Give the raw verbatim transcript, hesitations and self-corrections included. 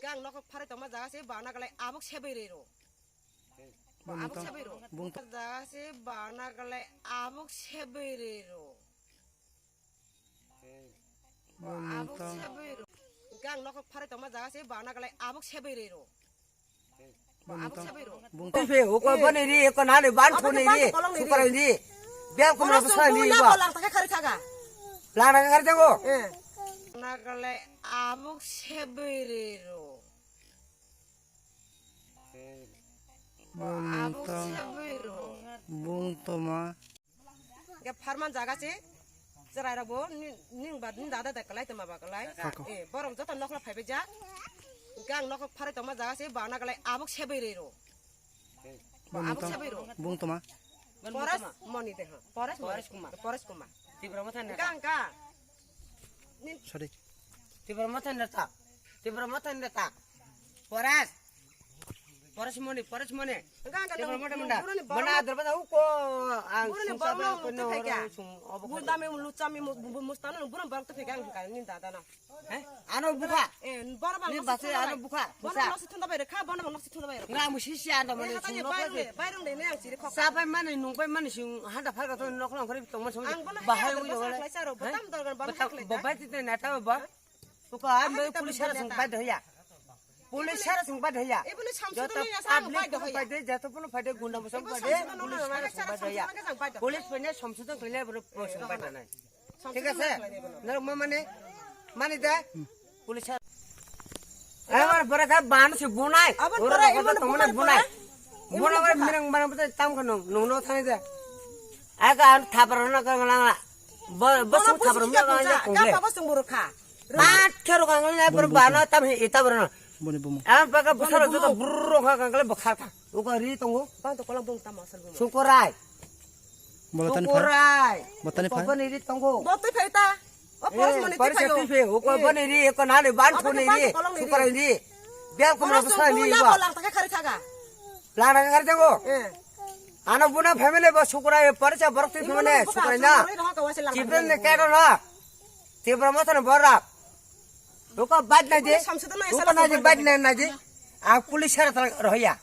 Gang nokok pharai tongma jaga se bana galai abuk sebai rero. Abuk sebai ro. Jaga se bana galai abuk sebai rero. Abuk sebai ro. Gang nokok pharai tongma jaga se bana galai abuk sebai rero. Abuk sebai ro. Bung tong. Tipe, uko bani ri, uko nani ban phone ri, sukrai ri. Bel kumra bwsai ri, uko. Lang taka khari thaga. Lang taka khari thago. Eh. Bana galai abuk sebai rero. Bung tong. Bung toma. Ge pharman jaga se, cherai rok bo, ni, ning ba, ni dada da kalai toma ba kalai. Kako. Eh, borok joto nokla phaibai ja. Ge ang nokok pharai tongma jaga se, bana kalai abuk sebai rero. Bung abuk tong. Sebai ro. Bung toma. Pores moni de ha. Pores moni. Pores Kumar. Pores Kumar. Tipra Motha neta. Gang ka. Sorry. Tipra Motha neta. Tipra Motha neta. Pores. Pores moni, pores moni. Tipra Motha munda. Mana adar bata uko ang sungsa ba ko no sung obo. Gunda me lucha me mustana buran barok to phega ang ka ni dada na. He? Ano bukha. Eh, boro bang. Ni basi ano bukha. Bono nok si thunda bai rekha, bono nok si thunda bai rekha. Nga musi si ano mani sung nok bai. Bai rung de ne ang chiri khok. Sa bai mani nung bai mani sung handa phar ka to nok lang khari tong man sung. Ang bono bahai wi dong le. Botam dorgan bam hak le. Bo bai ti na ta ba. Ko ka am police sara sung bai doya. Police sara sung bai doya. Ibuni samsu to ya sa bai doya. Bai de jato pono bai de gunda mo sung bai de. Police sara sung bai doya. Police pene samsu to kle bro sung bai doya. Thik ase? Norok ma mane, mane de? Police sir. Amar bora kha ban se bunai. Oro kha to mane bunai. Bona bai mirang mana bata tam kha nong, nong no thani de. Aga an thapar na ka ngala. Bo, bo su thapar mi ka ya kong le. Mat khero ka ngala bor bana tam he ita bor na. Boni bumu. Am pa ka busara to buru kha ka ngala bokhar kha. Uka ri tongo. Bang to kolang bung tam asal bung. Sukorai. Bolotani phai. Sukorai. Botani phai. Botani ri tongo. Botoi phai ta. O poros mani phai. Uko bani ri, uko nani ban phone ri. Sukorai ri. Bial kumra bwsai ri. Lang taka khari thaga. Lang taka khari thago. Ano buna family bo sukorai parisa borok twi family sukorai na. Chibren ne kero na. Tipra Motha ni borak. Uko bad na di. Uko na di bad na na di. A police sara rohya.